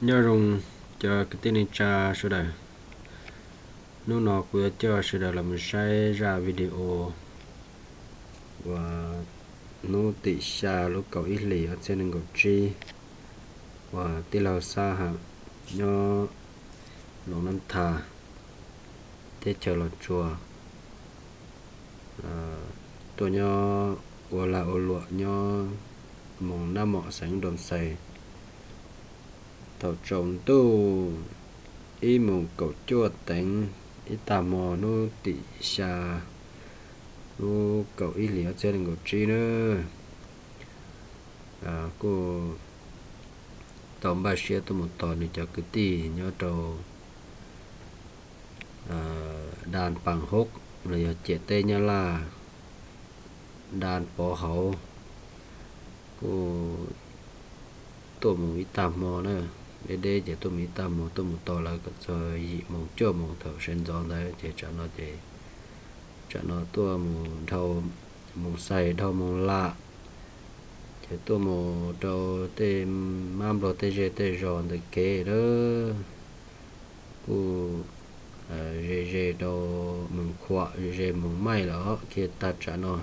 Nyob zoo cov kwv tij neej tsa sawv daws. Hnub no kuv yuav coj sawv daws los mus saib zaj video uas hnub tim xya lub kaum ib hlis ob txhiab nees nkaum tsib uas tij laug Xab Ham nyob Loos Nab Thas, teb chaws Los Tsuas, tuaj nyob ua lag ua luam nyob moos Nab Mom xeev Doos Xais. Thaum tsaus ntuj ib moos kaum cuaj teev ib tag hmo hnub tim xya lub kaum ib hlis ob txhiab nees nkaum tsib na, kuj tau npaj siab tuaj mus tos nws cov kwv tij nyob rau Daj Paas Hub los yog ciam teb Nyab Laj, Daj Pov Hauv. Kuj tuaj mus ib tag hmo na, deb deb ces tuaj mus ib tag hmo, tuaj mus tos lawv kom txog yim moos cuaj moos thaum sawv ntxov ntawd ces tsam no ces, tsam no tuaj mus dhau moos Xais dhau moos Lam, ces tuaj mus rau tej mab npluag tej zej tej zos ntawm kev na, kuj ze ze rau Moos Khuam, ze ze Moos Maij lawm os, kiag tag tsam no.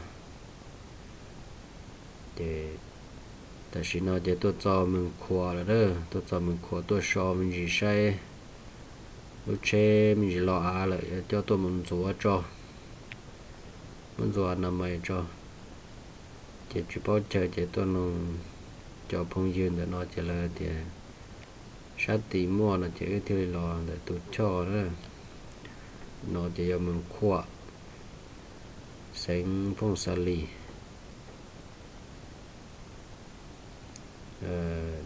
Ces tam sim no ces tuaj txog Moos Khuam lawm na, tuaj txog Moos Khuam tuaj so me ntsis saib lub tsheb me ntsis los av lawm, yuav coj tuaj mus ntxuav tso, muab ntxuav nas mais tso. Ces tsis paub chaw ces tuaj noog cov phooj ywg ntawm no ces lawv tias sab tid muaj no ces wb thiaj li los ntawm tus choj na. No ces yog Moos Khuam, xeev Phooj Xa Lis.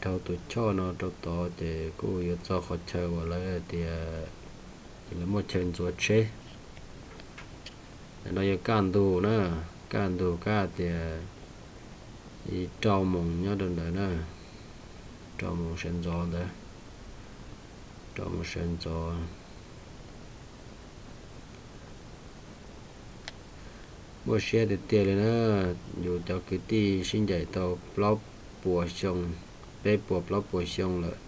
Dhau tus choj no rau tod ces kuj yuav txog qhov chaw uas lawv tias ces lawv muaj chaw ntxuav tsheb. Ntawm no yog kaj ntug na, kaj ntug kaj tias rau moos nyob rau ntawd na, rau moos sawv ntxov ntawd, rau moos sawv ntxov. Muaj siab tiag tiag li na, yus cov kwv tij sib ncaim tau plaub puas xyoo, peb puas plaub puas xyoo lawm.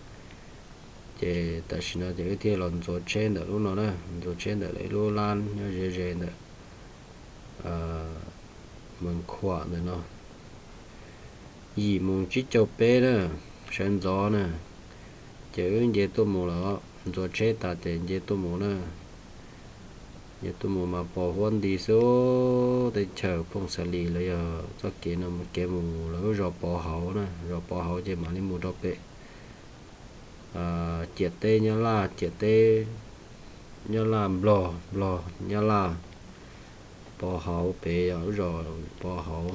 Ces tam sim no ces wb thiaj los ntxuav tsheb ntawm lub no na, ntxuav tsheb ntawm lawv ib lub lab nyob ze ze ntawm Moos Khuam ntawm no. Yim moos tsib caug peb na, sawv ntxov na, ces wb nce tuaj mus lawm, ntxuav tsheb tas ces nce tuaj mus na. Nce tuaj mus mas pos huab nti xwb, teb chaws Phooj Xa Lis los yog txoj kev no kev mus lawv lub zos Pov Hauv na, zos Pov Hauv ces mam li mus rau pem ciam teb Nyab Laj, ciam teb Nyab Laj Nplog, Nplog Nyab Laj, Pov Hauv pem yog lub zos Pov Hauv,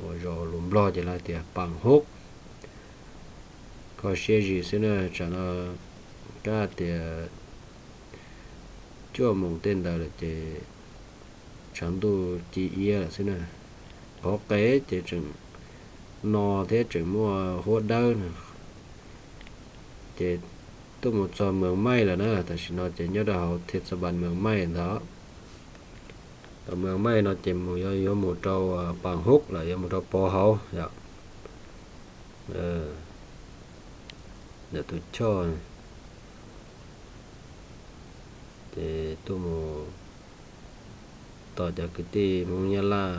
uas zos lus Nplog ces lawv tias Paas Hub. Kho siab zim xwb na, tsam no kab tias cuaj moos tej ntawd lawm ces tshav ntuj ci iab lawm xwb na. Qhov qes ces tseem no thiab tseem muaj huab dawb na. Ces tuaj mus txog Moos Maij lawm na, tam sim no ces nyob rau hauv thij xa npas Moos Maij ntag. Tau Moos Maij no ces mus yuav mus rau Paas Hub lawm, yuav mus rau Pov Hauv yom. Ntawm tus choj ces tuaj mus tos cov kwv tij Hmoob Nyab Laj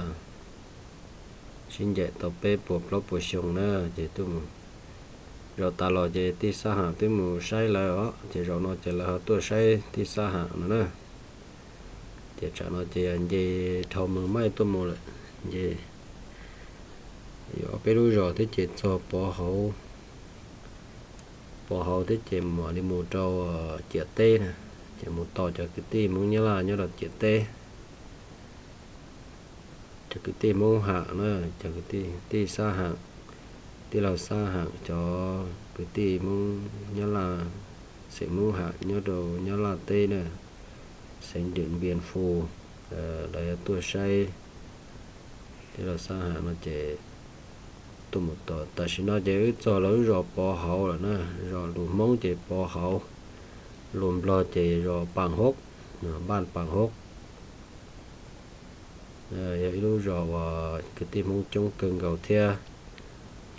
sib ncaim tau peb puas plaub puas xyoo na, ces tuaj mus. Zaum tas los ces tij Xab Ham twb mus saib lawv os, ces zaum no ces lawv ho tuaj saib tij Xab Ham no na. Ces tsam no ces yog nce dhau Moos Maij tuaj mus lawm, nce yuav ob peb lub zos thiab ces txog Pov Hauv, Pov Hauv thiab ces mam li mus rau ciam teb na, ces mus tos cov kwv tij Hmoob Nyab Laj nyob rau ciam teb. Cov kwv tij Hmoob Ham na, cov kwv tij, tij Xab Ham, tij laug Xab Ham, cov kwv tij Hmoob Nyab Laj, xeem Hmoob Ham nyob rau Nyab Laj teb na, xeev Điện Biên Phủ, lawv yuav tuaj saib tij laug Xab Ham no ces tuaj mus tos. Tam sim no ces wb txog lawv lub zos Pov Hauv lawm na, zos lus Hmoob ces Pov Hauv, lus Nplog ces zos Paas Hub, Npaj Paas Hub. Yog ib lub zos uas kwv tij Hmoob coob kawg nkaus thiab,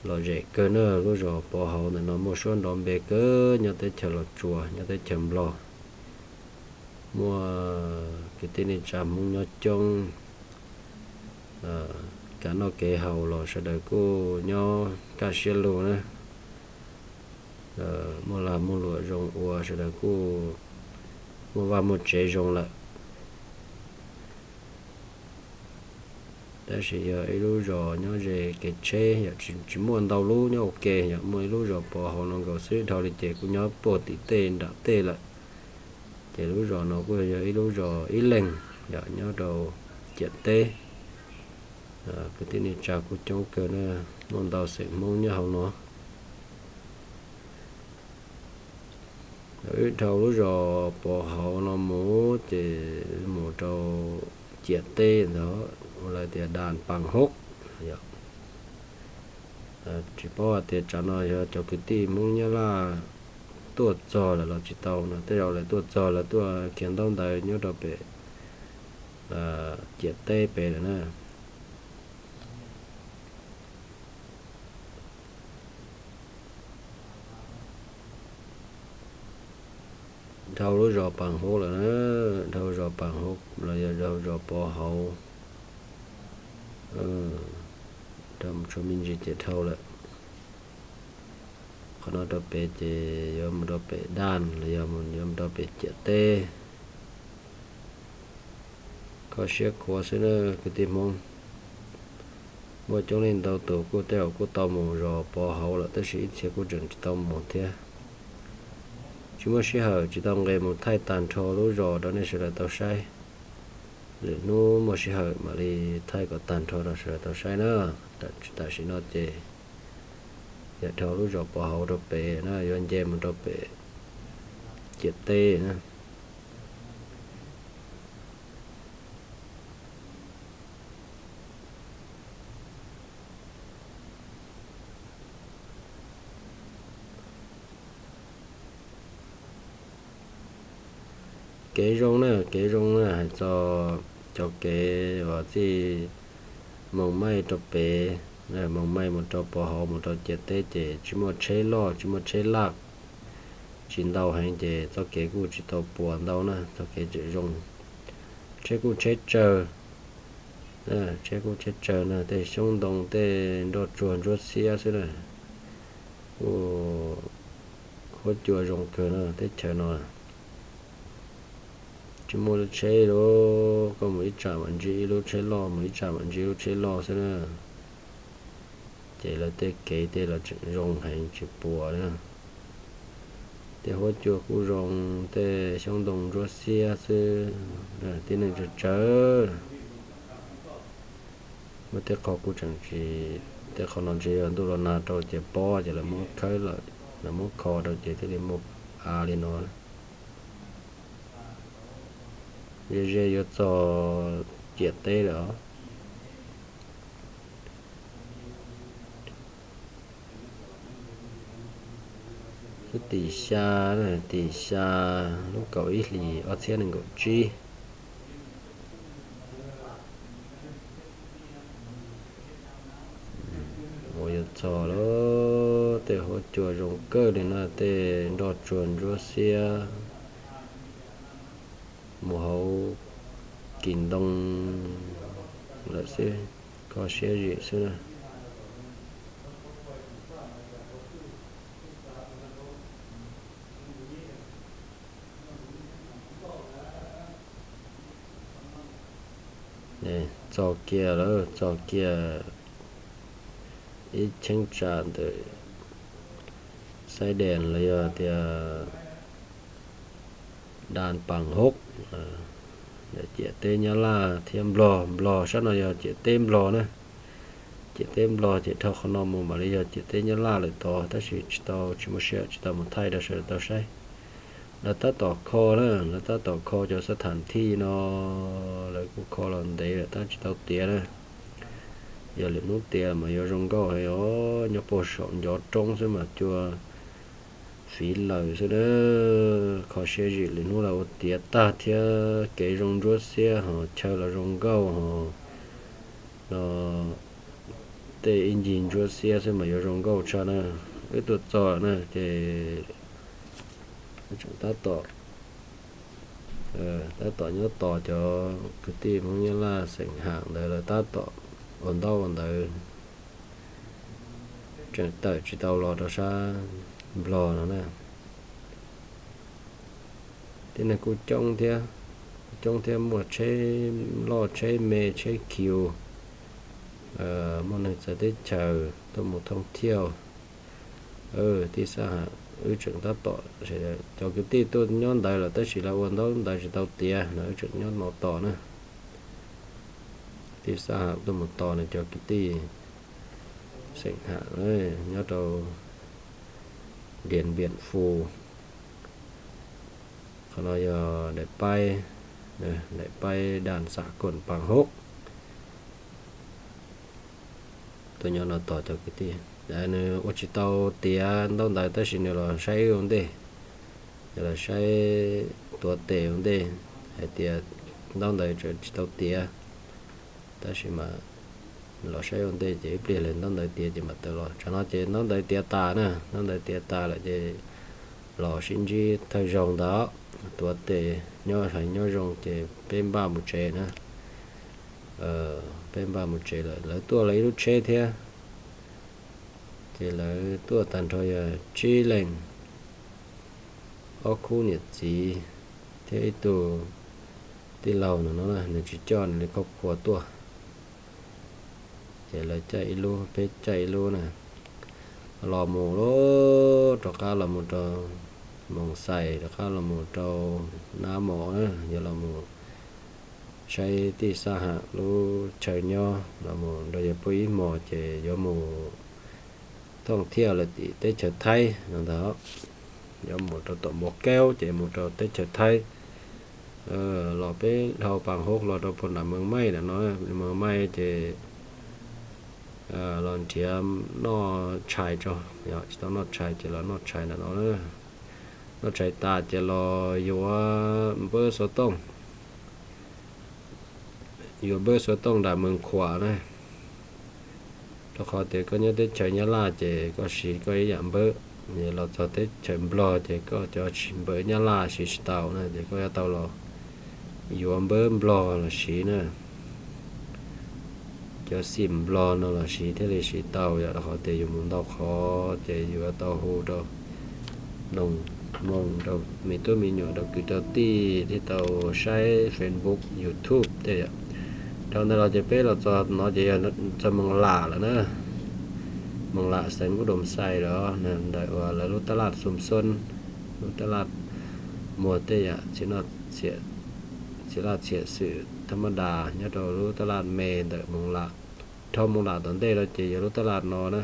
lom zem kawg na. Lub zos Pov Hauv ntawm no muaj suab nrov npe kawg nyob teb chaws Los Tsuas, nyob teb chaws Nplog. Muaj kwv tij neej tsa Hmoob nyob coob, kev noj kev haus los sawv daws kuj nyob kaj siab lug na. Muaj lag muaj luam zoo ua sawv daws kuj muaj vaj muaj tsev zoo lawm. Tab sis yog ib lub zos nyob ze kev tsheb, yog tsis muaj ntau lub nyob ua ke, yog muaj ib lub zos Pov Hauv no nkaus xwb, dhau li ces kuj nyob puag tim tej nram tej lawm. Ces lub zos no kuj yog ib lub zos ib leeg, yog nyob rau ciam teb. Kwv tij neej tsa kuj coob kawg na, muaj ntau xeem Hmoob nyob hauv no. Wb dhau lub zos Pov Hauv no mus ces mus rau ciam teb ntawd ua lawv tias Das Pas Hub. Tsis paub hais tias tsam no yog cov kwv tij Hmoob Nyab Laj tuaj txog lawm los tsis tau no, tej zaum lawv tuaj txog lawv tuaj khiav ntaub ntawv nyob rau pem ciam teb pem lawm na. Dhau lub zos Pas Hub lawm na, dhau zos Pas Hub los yog dhau zos Pov Hauv, dhau mus txog me ntsis ces dhau lawm. Qhov no rau pem ces yuav mus rau pem Das los yog yuav mus rau pem ciam teb. Kho siab khuav xwb na kwv tij Hmoob. Muaj coob leej ntau tus kuj tej zaum kuj tau mus zos Pov Hauv lawm tab sis ib txhia kuj tseem tsis tau mus thiab. Tsis muaj sij hawm tsis tau nqes mus thaij tag nrho lub zos rau nej sawv daws tau saib. Lwm hnub muaj sij hawm mam li thaij kom tag nrho rau sawv daws tau saib na. Tam sim no ces yog dhau lub zos Pov Hauv rau pem na, yuav nce mus rau pem ciam teb na. Kev zoo na, kev zoo na, hais txog cov kev uas txij Moos Maij rau pem, Moos Maij mus rau Pov Hauv mus rau ciam teb ces tsis muaj tsheb loj tsis muaj tsheb laj, tsis ntau heev ces txoj kev kuj tsis tau puas ntau na, txoj kev tseem zoo. Tsheb kuj tsheb tsawg, tsheb kuj tsheb tsawg na, tej xyoob ntoo tej nroj tsuag ntsuab xiab xwb na. Kuj huab cua zoo kawg na, teb chaws no tsis muaj lub tsheb lub, koj mus ib tsam mam ntsib ib lub tsheb loj, mus ib tsam mam ntsib lub tsheb loj xwb na. Ces lawv tej kev tej los tseem zoo heev tsis puas na. Tej huab cua kuj zoo, tej xyoob ntoo ntsuab xiab xwb, tib neeg tsawg tsawg. Muaj tej qho kuj tseem tsis, tej qho no ntshe yog ntuj los nag rau ces pob ces lawv muab khawb lawm, lawv muab kho rau ces thiaj li muaj av li no. Ze ze yuav txog ciam teb lawm os. Lub tim xya, tim xya lub kaum ib hlis ob txhiab nees nkaum tsib. Uas yuav txog lawm, tej huab cua zoo kawg li na, tej nroj tsuag ntsuab xiab mus hauv kis ntoo lawm xwb, kho siab zim xwb na. Txog kiag lawm, txog kiag ib cheeb tsam ntawm Xaib Dees los yog tias Das Pas Hub, ciam teb Nyab Laj thiab Nplog. Nplog sab no yog ciam teb Nplog na. Ciam teb Nplog ces dhau qhov no mus mam li yog ciam teb Nyab Laj lawm tod, tab sis tsis tau, tsis muaj sij hawm tsis tau mus thaij rau sawv daws tau saib. Lawv tab tom kho na, lawv tab tom kho cov xab tham thij no, lawv kuj kho los ntev lawm tab tsis tau tiav na. Yog lwm hnub tiav mas yuav zoo nkauj heev os, nyob puag saum ncov roob xwb mas cua fiv lawm xwb na. Kho siab zim lwm hnub lawv ua tiav tag thiab kev zoo ntsuab xiab hos chaw los zoo nkauj hos no, tej ib ncig ntsuab xiab xwb mas yuav zoo nkauj tshaj na. Wb tuaj txog na ces tseem tab tom, tab tom nyob tos cov kwv tij Hmoob Nyab Laj xeem Ham ntawd lawv tab tom ua ntaub ua ntawv, tseem tawm tsis tau los rau sab Nplog no na. Tib neeg kuj coob thiab, kuj coob thiab, muaj tsheb loj tsheb me tsheb khiv, muaj neeg txawv teb chaws tuaj mus thooj thiaj. Tij Xab Ham wb tseem tab tom, cov kwv tij tuaj nyob ntawd lawm tab sis lawv ua ntaub ntawv tsis tau tiav no, wb tseem nyob no tos na. Tij Xab Ham tuaj mus tos nws cov kwv tij xeem Ham nyob rau Điện Biên Phủ. Qhov no yog daim paib, daim paib đàn xã Quảng Pàng Hốc. Tuaj nyob no tos cov kwv tij, nws ua tsis tau tiav ntaub ntawv tab sis nws los saib ua ntej, los saib tuav tes ua ntej hais tias ntaub ntawv tseem tsis tau tiav, tab sis mas los saib ua ntej ces ib pliag lawv ntaub ntawv tiav ces mam tawm los. Tsam no ces ntaub ntawv tiav tas na, ntaub ntawv tiav tas lawm ces los sib ntsib thawj zaug ntawd, tuav tes nyob heev nyob zoo ces peb npaj mus tsev na. Peb npaj mus tsev lawm, lawv tuaj lawv ib lub tsheb thiab. Ces lawv tuaj tag nrho yog tsib leeg, ob khub niam txiv thiab ib tug tij laug no, nws tsis coj nws li khoj khua tuaj. Ces lawv caij ib lub peb caij ib lub na, los mus rov qab los mus rau Moos Xais, rov qab los mus rau Nab Mos, yog los mus saib Tij Xab Ham lub chaw nyob, los mus nrog yawg pw ib hmos ces yuav mus thooj thiaj lawm tim teb chaws Thaib no ntag. Yuav mus rau tom Mos Kaub ces mus rau teb chaws Thaib. Los peb dhau Pàng Hốc los rau puag nram Moos Maij ntawm no, Moos Maij ces los nrhiav noj tshais tso, tsis tau noj tshais ces los noj tshais ntawm no. Noj tshais tas ces los yuav npawb xov tooj, yuav npawb xov tooj nram Moos Khuam na. Rau qhov tias koj nyob teb chaws Nyab Laj ces koj siv koj ib yam npawb, los txog teb chaws Nplog ces koj cov npawb Nyab Laj siv tsis tau na, ces koj yuav tau los yuav npawb Nplog los siv na. Cov xim Nplog no los siv thiaj li siv tau yom, rau qhov tias yus mus ntau qhov ces yus yuav tau hu rau noog moo rau me tub me nyuam rau kwv rau tij thiab tau saib Facebook, YouTube tej yom. Dhau ntawd los ces peb los txog no ces yog txog Moos Lam lawm na. Moos Lam xeev Ub Doos Xais lawm, ntawm uas lawv lub taj laj Xum Xuab, lub taj laj muag tej yam txiv laj txhiam xwm thab mab das nyob rau lub taj laj me ntawm Moos Lam. Dhau Moos Lam tom ntej no ces yog lub taj laj no na.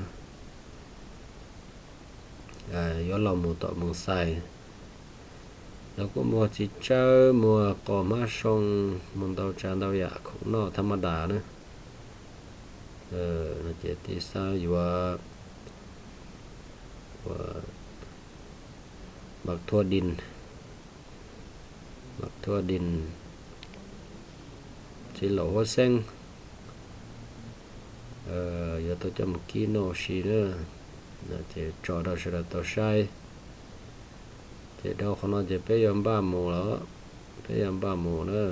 Yuav los mus tom Moos Xais, lawv kuj muag txiv tsawb, muag qos hmab soo, muag ntau tsav ntau yam khoom noj thab mab das na. Ces tij Xab yuav ua Mab Thuab Dij, Mab Thuab Dij, txiv laum huab xeeb, yuav tau coj mus kib noj ua si na. Ces tso rau sawv daws tau saib. Ces dhau qhov no ces peb yuav npaj mus lawm, peb yuav npaj mus na.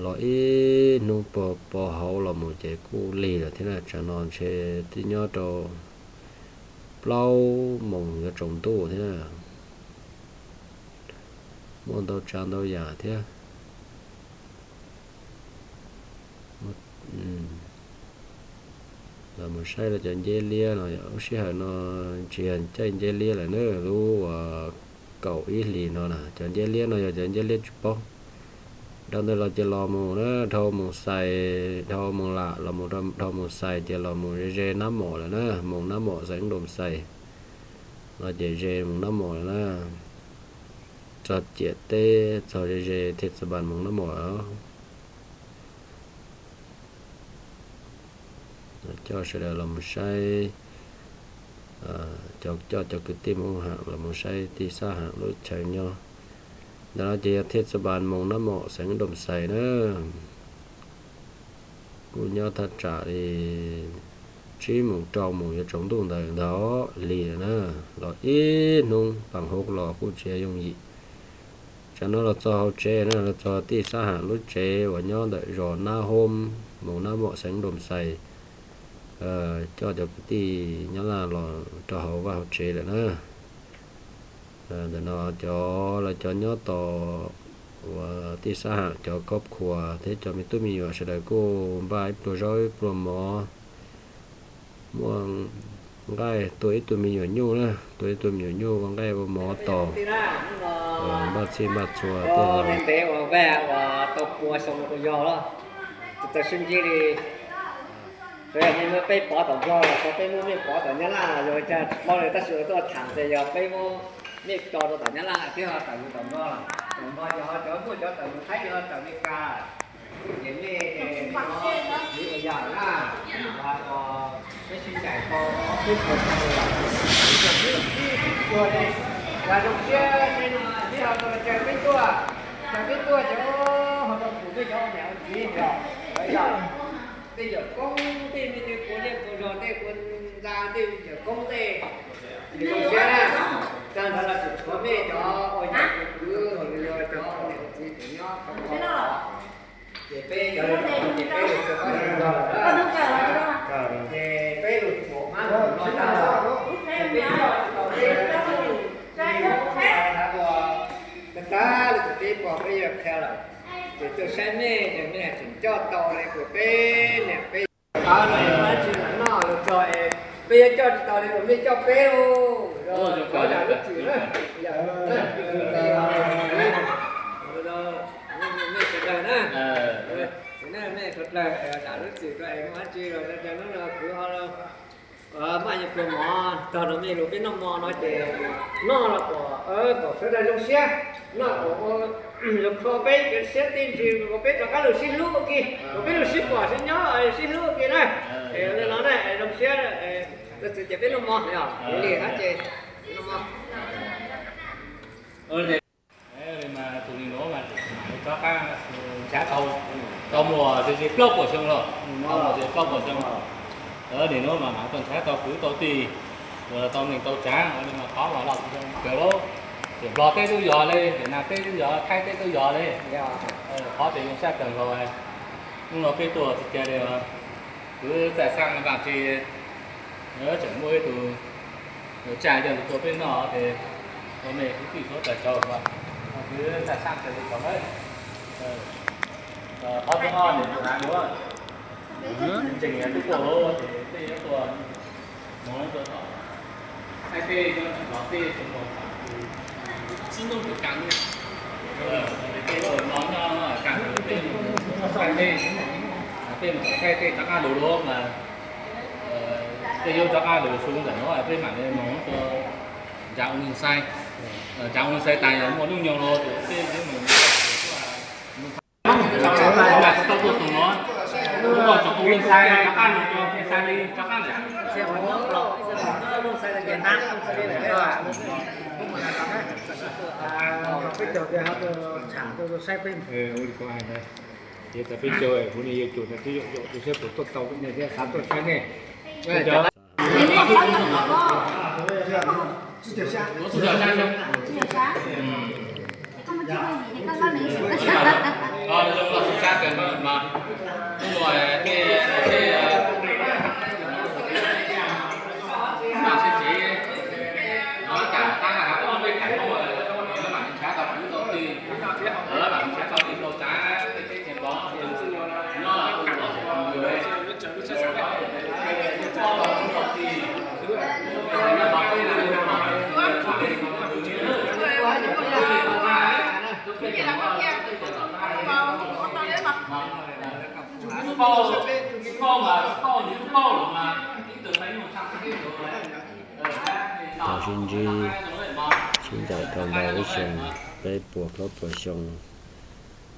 Los ib hnub pog pog hauv los mus ces kuj lig lawm thiab na, tsam no ntshe twb nyob rau plaub moos yuav tsaus ntuj thiab na. Muaj ntau tsav ntau yam thiab. Los mus saib rau cov nceb liab no, lub sij hawm no tsis yog caij nceb liab lawm na, lub uas kaum ib hlis no na, cov nceb liab no yog cov nceb liab tsis paub. Dhau ntawd los ces los mus na, dhau Moos Xais, dhau Moos Lam los mus dhau Moos Xais ces los mus ze ze Nab Mom lawm na, Moos Nab Mom xeev Doos Xais. No ces ze Moos Nab Mom lawm na, txog ciam teb txog ze ze Thiaj Txas Npas Moos Nab Mom lawm. Coj sawv daws los mus saib, coj cov kwv tij Hmoob Ham los mus saib Tij Xab Ham lub chaw nyob. Ntawm no ces yog Thiaj Txas Npas Moos Nab Mom xeev Doos Xais na. Kuj nyob thaj tsam li tsib moos rau moos yuav tsaus ntuj ntawd ntag li na, los ib hnub pam hauv los kuj tsis yooj yim. Tsam no los txog hauv tsev na, los txog tij Xab Ham lub tsev uas nyob ntawm zos Nab Hoob, moos Nab Mom xeev Doos Xais, coj cov kwv tij Nyab Laj los rau hauv vaj hauv tsev lawm na. Ntawm no cov lawv cov nyob tos uas tij Xab Ham cov khob khuas thiab cov me tub me nyuam sawv daws kuj npaj ib pluag zaub ib pluag mov, muaj nqaij tua ib tug me nyuam nyuj na, tua ib tug me nyuam nyuj ua nqaij ua mov tos, npaj txhij npaj txhua tej los. Ntev uas vaj uas tau pua xyoo no kuj yog los, txawm sib ntsib li, txawm yog peb pov tom Nplog los txog peb muaj mej pov tom Nyab Laj los yog cas tsis paub li, tab sis tuaj tham ces yog peb muaj mej tso rau tom Nyab Laj thiab ho tawm mus tom Nplog, tom Nplog ces ho cov muaj cov tawm mus Thaib ces ho tawm Meskas. Ces mej ces txiv uas yam na, peb sib ncaim tau ob peb puas xyoo, tsis tuag li, yog zoo siab tej no peb ho tau caw peb tuaj, caw peb tuaj ces ho tau pum peb cov niam txiv yog, yog tej yawm koob tej me nyuam puav leej puas zog tej puas ntxa tej yawm koob tej, tsis zoo siab na. Tag ntawd los tseem tshuav mej cov ua yam ua kwv los yog cov niam txiv tseem nyob khov kho. Ces peb cov, ces peb lus tsis paub xyoo no lawm, ces peb lus tsis paub hmab no tag, ces peb coj tsis tau peb, tag tag li ces peb pom peb yuav qhia lawm, ces tuaj saib mej ces mej tseem coj tau li ces peb niam peb txiv tsis noj los txog es peb yuav coj tsis tau li uas mej coj peb lauj. Yog cov yam lub txim na, yam lub txim, mej sawv daws na, mej sawv daws zam lub txim rau es muaj dab tsi los rau hnub no kuv ho maj yuav pluag mov tog rau mej lus peb noj mov no ces noj los kom, kom sawv daws zoo siab, noj kom ua zoo kho peb cov siab tij ntsis kom peb rov qab lug sib hlub ua ke, kom peb lug sib pom sib nyob sib hlub ua ke na. Es li no na zoo siab, tus txiv ces peb noj mov os, li hab ces noj mov. Tus li nuav mas tseem rov qab nrhav tau, tau muaj ze ze plaub puas xyoo los, tau muaj ze plaub puas xyoo. Nim nuav mas mam tau nrhav tau kwv tau tij, ua tau neeg tau tsaav, ua li mas qhov los loj kawg lauj. Ces Nplog teb tub yog li, Vietnam teb tub yog, Thaib teb tub yog li. Qhov ces zoo sab kawg nkaus. Hnub no peb tuaj tsis kiag li, kwv Txais Xaaj Vaaj Tse tseem muaj ib tug tsaj coj tus tuaj peb noj ces ua mej kwv tij suav tawm caug, kwv Txais Xaaj tawm caug lawm. Qhov thib ob ces tus haav nuav, tseem yog tub tuaj hauv ces tej yuav tuaj moog tuaj tom Thaib teb, Nplog teb, tseem muaj txib nub tus kaaj, tej tuaj no nyob kaaj, peb mus tom Thaib teb rov qab lug lug mas, tej yuav rov qab lug su ntawm nuav peb mam li moog tuaj nrhav ua neeg sai, nrhav ua neeg sai tas yog muaj nub nyoog lug ces peb yuav moog tau tuaj tug nuav, tug nuav tsoom ua neeg sai rov qab lug rau neeg sai li rov qab lawm. Ces tas peb caug kuv ne yuav tsum na, twb yuav tsum saib puas tuaj tau nej thiab xav tuaj saib nej. Tau sib ntsib, sib ncaim tau ntau ib xyoos, peb puas plaub puas xyoo.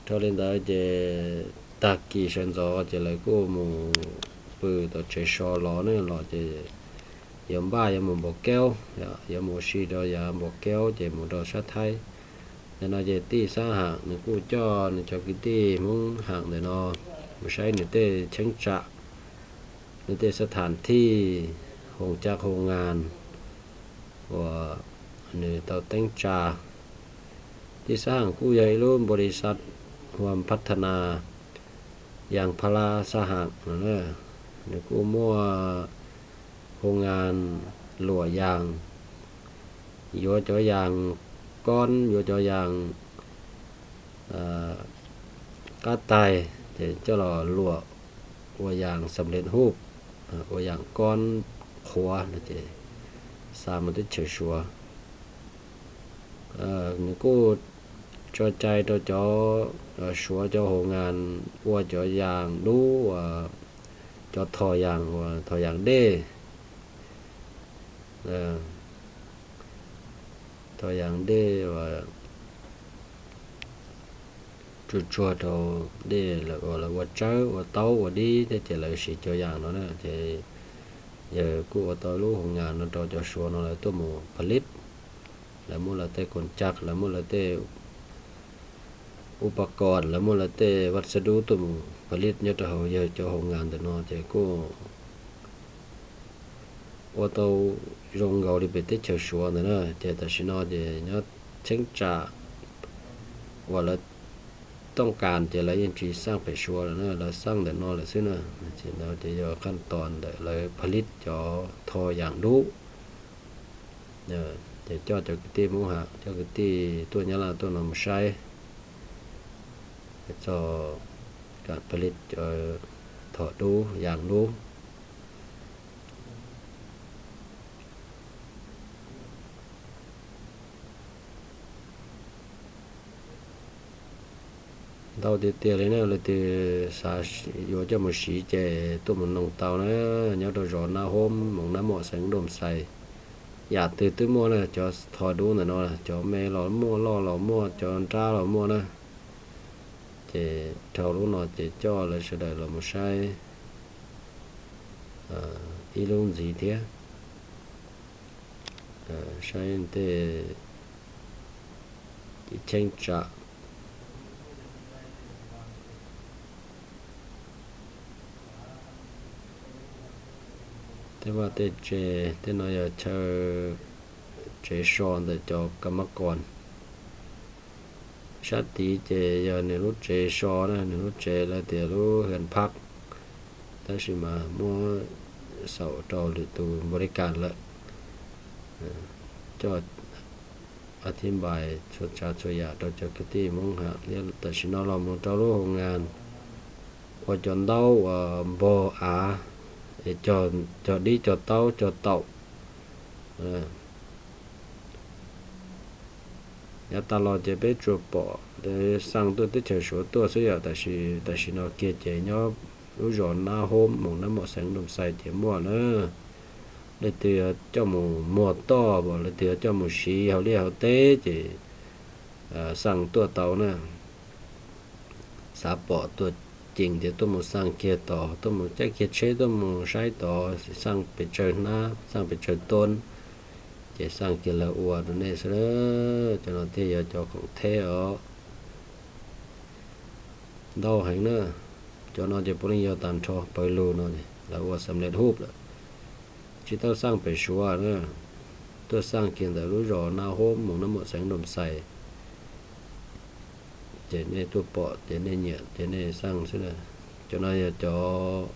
Dhau li ntawd ces tag kis sawv ntxov ces lawv kuj mus pw tom tsev so los ne los ces yuav npaj yuav mus npaum kaub, yuav mus ua si rau yav npaum kaub ces mus rau sab Thaib. Ntawm no ces tij Xab Ham nws kuj coj nws cov kwv tij Hmoob Ham ntawm no mus saib nws tej cheeb tsam, nws tej xab tham thij, hoos caj hoos ngas uas nws tau teeb tsa. Tij Xab Ham kuj yog ib lub npaus lis xav huam phab tha nas yaas pha la Xab Ham no, nws kuj muaj hoos ngas luam yaas, yuav cov yaas koob, yuav cov yaas qab taig ces coj los luam ua yaas xam lej huj, ua yaas koob qhuav no ces xa mus teb chaws Suav. Nws kuj tso cai rau cov Suav cov hoos ngas ua cov yaas dub, cov tho yaas uas tho yaas dej, tho yaas dej uas tsuag tsuag rau dej lawm uas lawv ua tsawb ua taub ua dib thiab ces lawv siv cov yaas no na ces yawg kuj ua tau lub hoos ngas no rau cov Suav no lawv tuaj mus pha lij. Lawv muab lawv tej koos cag, lawv muab lawv tej upas kos, lawv muab lawv tej vaj xab dub tuaj mus pha lij nyob rau hauv yawg cov hoos ngas ntawm no ces kuj ua tau zoo nkaus li pem teb chaws Suav ntawd na. Ces tam sim no ces nyob cheeb tsam uas lawv tooj kas ces lawv yeej tsis xaj pem Suav lawm na, lawv xaj ntawm no lawm xwb na. Ces yog qaj tos ntawm lawv pha lij cov tho yaas dub, ces coj cov kwv tij Hmoob Ham, coj kwv tij tuaj Nyab Laj tuaj no mus saib txog kam pha lij cov tho dub yaas dub. Ntau tiag tiag li na, leej twg xav yuav coj mus siv ces tuaj mus noog tau na, nyob rau zos Nab Hoob, moos Nab Mom, xeev Doo Xais. Yam twg twb muaj na, cov tho dub ntawm no cov me los muaj, loj los muaj, cov nrab los muaj na. Ces dhau lub no ces coj lawv sawv daws los mus saib ib lub ntxiv thiab, saib tej cheeb tsam, tej vaj tej tsev. Tej no yog chaw tsev so ntawm cov Kam Mab Koos. Sab tid ces yog nws lub tsev so na, nws lub tsev lawv tias lub hwm phab, tab sis mas muab xaus rau lwm tus npaum li kas lawm. Coj a thib npais txhua tsav txhua yam rau cov kwv tij Hmoob Ham thiab. Tam sim no los mus rau lub hoos ngas ua cov ntaub uas npog av, cog dib cog taub cog taum. Yav tas los ces peb tsuas pom xaj tuaj teb chaws Suav tuaj xwb yom, tab sis tam sim no kiag ces nyob lub zos Nab Hoob, moos Nab Mom, xeev Doo Xais ces muaj na. Leej twg coj mus muag toj, leej twg coj mus siv hauv liaj hauv teb ces xaj tuaj tau na. Xav pom tuaj ceem ces tuaj mus xaj kiag tod, tuaj mus caij kiag tsheb tuaj mus saib tod, xaj pes tsawg hnab, xaj pes tsawg toob, ces xaj kiag lawv ua rau nej xwb. Cov no thiaj yog cov khoom theb os. Ntau heev na, cov no ces puav leej yog tag nrho pawg lug no, lawv ua xam lej huj lawm. Tsis tau xaj pem Suav na, tuaj xaj kiag ntawm lub zos Nab Hoob, moos Nab Mom, xeev Doo Xais. Ces nej tuaj pom ces nej nyiam ces nej xaj xwb na. Cov no yog cov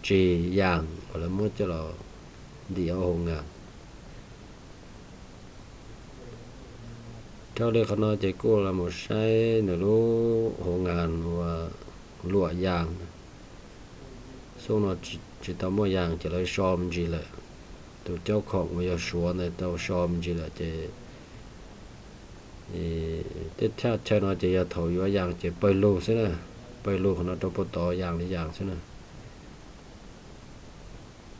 tsis yaas uas lawv muab coj los ntim hauv hoos ngas. Dhau li qhov no ces kuj los mus saib nws lub hoos ngas uas luam yaas. Xub no tsis tau muaj yaas ces lawv so me ntsis lawm. Tus caub khoom uas yog Suav ntawd tau so me ntsis lawm ces tej thaj chaw no ces yog thaum yuav yaas ces pawg lug xwb na, pawg lug qhov no rau puag tod yaas li yaas xwb na.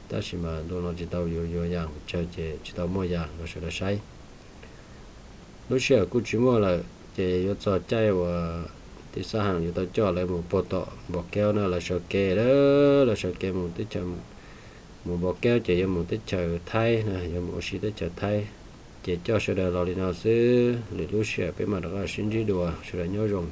Tab sis mas ntu no tsis tau yuav yaas pes tsawg ces tsis tau muaj yaas rau sawv daws saib. Lub sij hawm kuj tsis muaj lawm ces yuav txog caij uas tij Xab Ham yuav tau coj lawv mus puag tom Npos Keub na, lawv sawv kev, lawv sawv kev mus teb chaws, mus Npos Keub ces yuav mus teb chaws Thaib na, yuav mus ua si teb chaws Thaib. Ces coj sawv daws los li no xwb, lwm lub sij hawm peb mam rov qab sib ntsib dua, sawv daws nyob zoo.